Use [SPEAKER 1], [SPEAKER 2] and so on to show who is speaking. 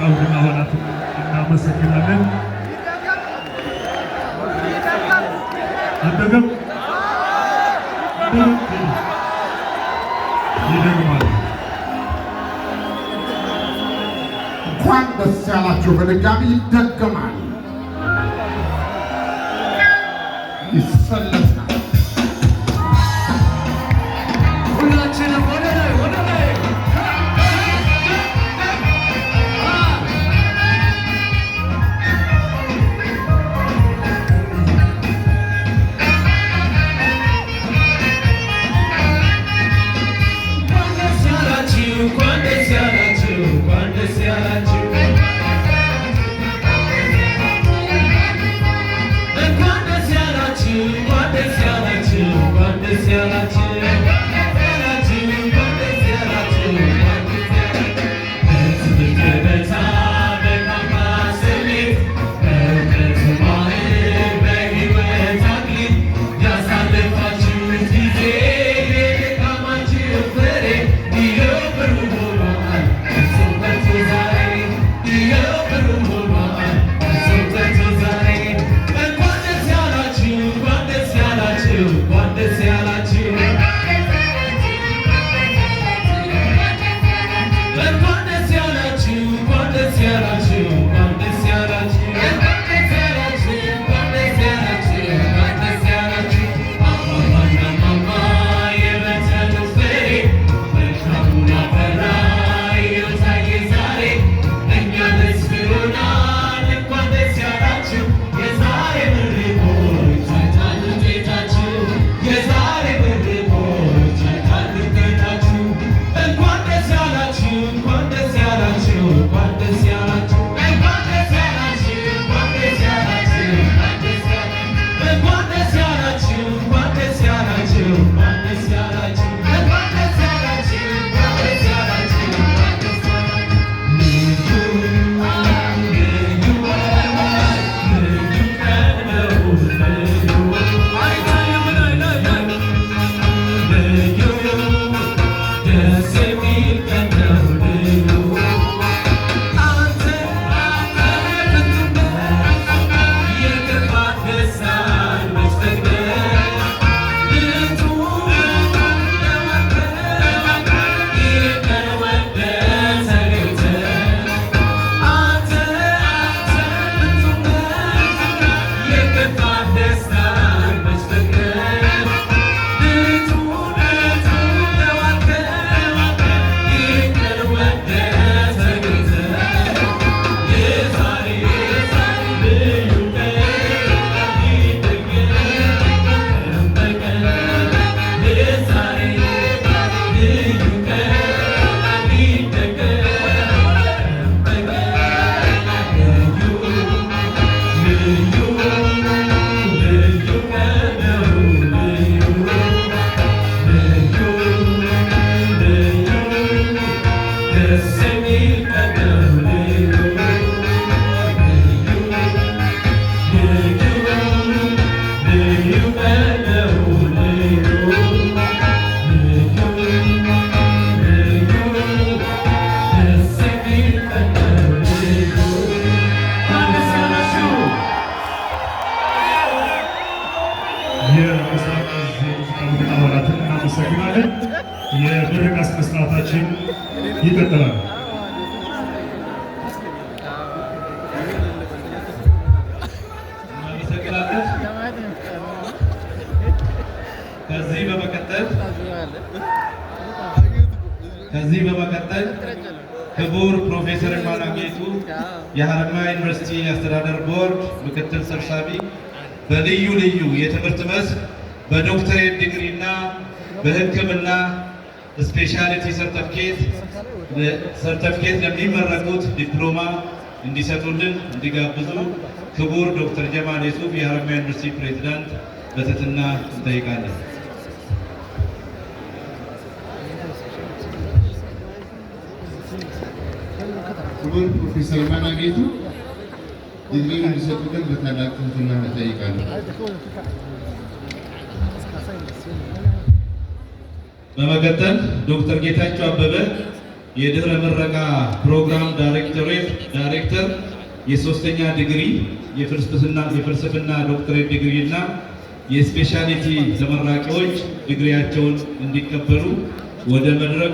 [SPEAKER 1] ቡድን አባላትን እናመሰግናለን። አንደገም ይደግማል።
[SPEAKER 2] እንኳን ደስ ያላችሁ። በድጋሚ ይደገማል፣ ይሰለሳል።
[SPEAKER 3] ሁላችንም ወደ ላይ፣ ወደ ላይ። እንኳን ደስ ያላችሁ፣ እንኳን ደስ ያላችሁ፣ እንኳን ደስ ያላችሁ፣ እንኳን ደስ ያላችሁ፣ እንኳን ደስ ያላችሁ፣ እንኳን ደስ ያላችሁ፣ ያላችሁ፣ እንኳን ደስ ያላችሁ፣ እንኳን ደስ ያላችሁ። በትምህርት ገበታ፣ በካምፓስ ስሜት፣ በእውቀት ማዕድ፣ በሕይወት አክሊል ያሳለፋችሁት ጊዜ፣ የድካማችሁ ፍሬ ይኸው ብሩህ ሆኗል ፍጹም በርቶ ዛሬ፣ ይኸው ብሩህ ሆኗል ፍጹም በርቶ ዛሬ። እንኳን ደስ ያላችሁ፣ እንኳን ደስ ያላችሁ፣ እንኳን ደስ ያላችሁ፣ እንኳን ደስ ያላችሁ፣ እንኳን ደስ ያላችሁ፣ እንኳን ደስ ያላችሁ፣ እንኳን ደስ ያላችሁ፣ እንኳን ደስ ያላችሁ፣ እንኳን ደስ ያላችሁ። አባባና ማማ የበተኑት ፍሬ መልካሙን አፈራ፣ ይኸው ታየ ዛሬ። እኛ ደስ ብሎናል፣ እንኳን ደስ ያላችሁ። የዛሬ ምርቆች ታይቷል ውጤታችሁ፣ የዛሬ ምርቆች ታይቷል ውጤታችሁ። እንኳን ደስ ያላችሁ፣ እንኳን ደስ ያላችሁ፣ እንኳን ደስ ያላችሁ፣ እንኳን ደስ ያላችሁ፣ እንኳን ደስ ያላችሁ፣ እንኳን ደስ ያላችሁ፣ እንኳን ደስ ያላችሁ፣ እንኳን ደስ ያላችሁ፣ እንኳን ደስ ያላችሁ፣ እንኳን ደስ ያላችሁ፣ እንኳን ደስ ያላችሁ። ልዩ ልዩ ልዩ ቀን ነው፣ ልዩ አይታይም ላይ ላይ ላይ ልዩ ደስ የሚል ቀን ነው፣ ልዩ። አንተ ፍጹም የገባት ደስታን መች ጠግበህ ንጹህ ይህ ቀን ወደህ ተገኝተህ፣ አንተ ፍጹም የገባት ደስታን መች ጠግበህ ንጹህ ለዋልከው ይህ ቀን ወደህ ተገኝተህ፣ የዛሬ ልዩ ቀን ይደገም በቀን፣ የዛሬ ልዩ ቀን ይደገም በቀን፣ ልዩ ልዩ ልዩ ቀን ነው፣ ልዩ ልዩ ልዩ ደስ የሚል ቀን ነው፣ ልዩ ልዩ ልዩ ልዩ ቀን ነው፣ ልዩ ልዩ ልዩ ደስ የሚል ቀን ነው፣ ልዩ። እንኳን ደስ ያላችሁ።
[SPEAKER 1] የምስራቅ እዝ የሙዚቃ ቡድን አባላትን እናመሰግናለን። የምረቃ ሥነ ሥርዓታችን ይቀጥላል።
[SPEAKER 3] እናመሰግናለን። ከዚህ በመቀጠል ክቡር ፕሮፌሰር ይማና ጌጡ፣ የሀረማያ ዩኒቨርሲቲ አስተዳደር ቦርድ ምክትል ሰብሳቢ፣ በልዩ ልዩ የትምህርት መስክ በዶክተሬት ዲግሪ እና በሕክምና specialty ሰርተፍኬት ለሚመረቁት ዲፕሎማ እንዲሰጡልን እንዲጋብዙ ክቡር ዶክተር ጀማል የሱፍ፣ የሀረማያ ዩኒቨርሲቲ ፕሬዚዳንት፣ በትህትና እንጠይቃለን።
[SPEAKER 4] ክቡር ፕሮፌሰር ይማና ጌቱ ዲግሪውን እንዲሰጡልን በታላቅ ትህትና እጠይቃለሁ።
[SPEAKER 3] በመቀጠል ዶክተር ጌታቸው አበበ፣ የድህረ ምረቃ ፕሮግራም ዳይሬክቶሬት ዳይሬክተር የሶስተኛ ዲግሪ፣ የፍልስፍና ዶክትሬት ዲግሪ እና የ specialty ተመራቂዎች ዲግሪያቸውን እንዲቀበሉ ወደ መድረክ